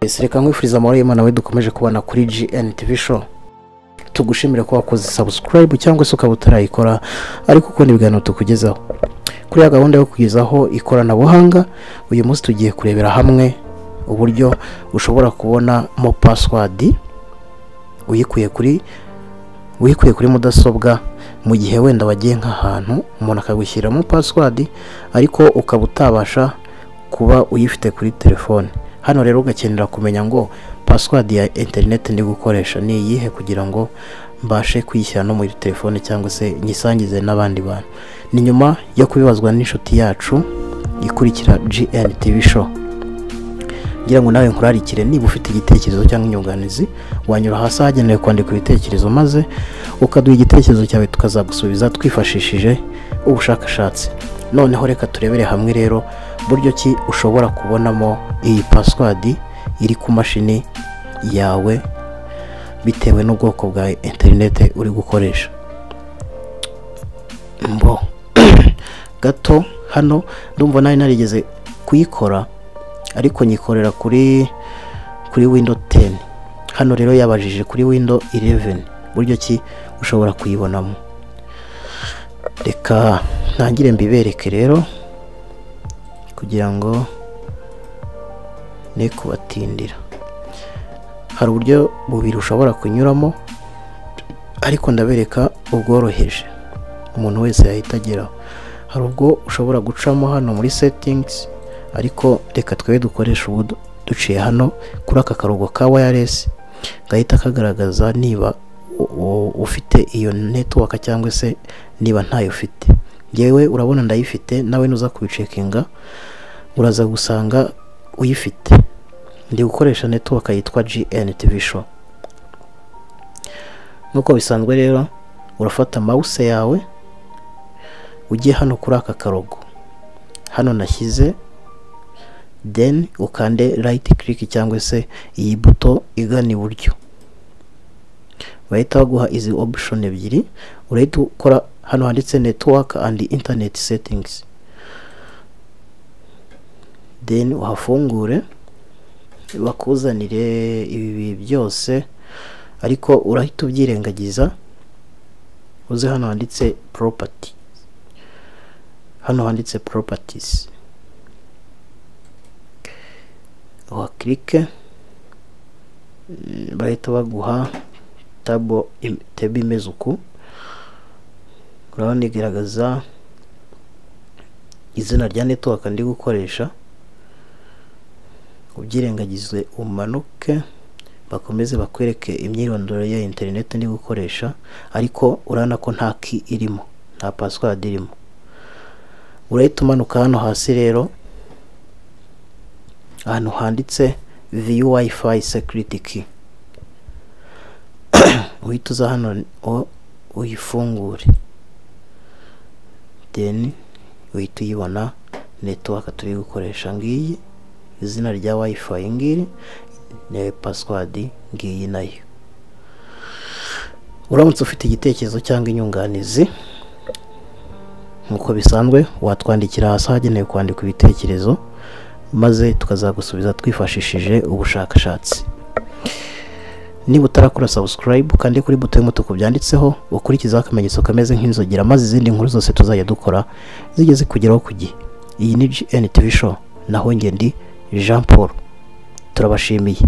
Reka nkwifuriza amahoro y'Imana we dukomeje kubana kuri GN TV Show. Tugushimire ko wakoze subscribe cyangwa se ukaba utarayikora ariko ukunda ibiganiro tukugezaho. Kuri ya gahunda yo kugezaho ikoranabuhanga, uyu munsi tugiye kurebera hamwe uburyo ushobora kubonamo password uyikuye kuri mudasobwa, mu gihe wenda wagiye nk'ahantu umuntu akagushyiramo password ariko ukaba utabasha kuba uyifite kuri telefone. Hano rero ugakenera kumenya ngo password ya internet ndi gukoresha ni iyihe, kugira ngo mbashe kuyishyira no muri telefone cyangwa se nyisangize n'abandi bantu. Ni nyuma yo kubibazwa n'inshuti yacu ikurikira GN TV Show. Ngira ngo nawe nkurarikire, niba ufite igitekerezo cyangwa inyunganizi, wanyura hasi ahagenewe kwandika ibitekerezo maze ukaduha igitekerezo cyawe, tukazagusubiza twifashishije ubushakashatsi. Noneho reka turebere hamwe rero buryo ki ushobora kubonamo iyi password iri ku mashini yawe bitewe n'ubwoko bwa interineti uri gukoresha. Mbo gato hano ndumva nari narigeze kuyikora, ariko nyikorera kuri Windows 10. Hano rero yabajije kuri Windows 11 buryo ki ushobora kuyibonamo. Reka ntangire mbibereke rero kugira ngo ne kubatindira. Hari uburyo bubiri ushobora kunyuramo, ariko ndabereka ubworoheje umuntu wese yahita ageraho. Hari ubwo ushobora gucamo hano muri settings, ariko reka twebe dukoresha ubu duciye hano kuri aka karongo ka wireless, gahita kagaragaza niba ufite iyo network cyangwa se niba ntayo ufite. Ngewe urabona ndayifite, nawe nuza kubicekinga uraza gusanga uyifite. Ndi gukoresha network yitwa GN TV Show. Nk'uko bisanzwe rero, urafata mouse yawe ujye hano kuri aka karogo hano nashyize, then ukande right click cyangwa se iyi buto igana iburyo. Bahita baguha izi option ebyiri. Urahita ukora hano handitse "Network and internet settings", then uhafungure, bakuzanire ibi byose, ariko urahita ubyirengagiza uze hano handitse property. Hano handitse properties uhakirike, bahita baguha tab imeze uku. Urabona igaragaza izina rya network ndi gukoresha. Ubyirengagize umanuke, bakomeze bakwereke imyirondoro ya internet ndi gukoresha, ariko urabona ko nta key irimo, nta password irimo. Urahita umanuka hano hasi rero, ahantu handitse "View WiFi security key", uhita uza hano uyifungure, then uhita uyibona. Network turi gukoresha ngiyi, izina rya WiFi ngiri, ne password ngiyi nayo. Uramutse ufite igitekerezo cyangwa inyunganizi, nk'uko bisanzwe watwandikira hasi ahagenewe kwandika ibitekerezo, maze tukazagusubiza twifashishije ubushakashatsi. Niba utarakora subscribe, kandi kuri buto y'umutuku byanditseho, ukurikizaho akamenyetso kameze nk'inzogera, maze izindi nkuru zose tuzajya dukora zigeze kugeraho ku gihe. Iyi ni GN TV Show, naho njye ndi Jean Paul. Turabashimiye.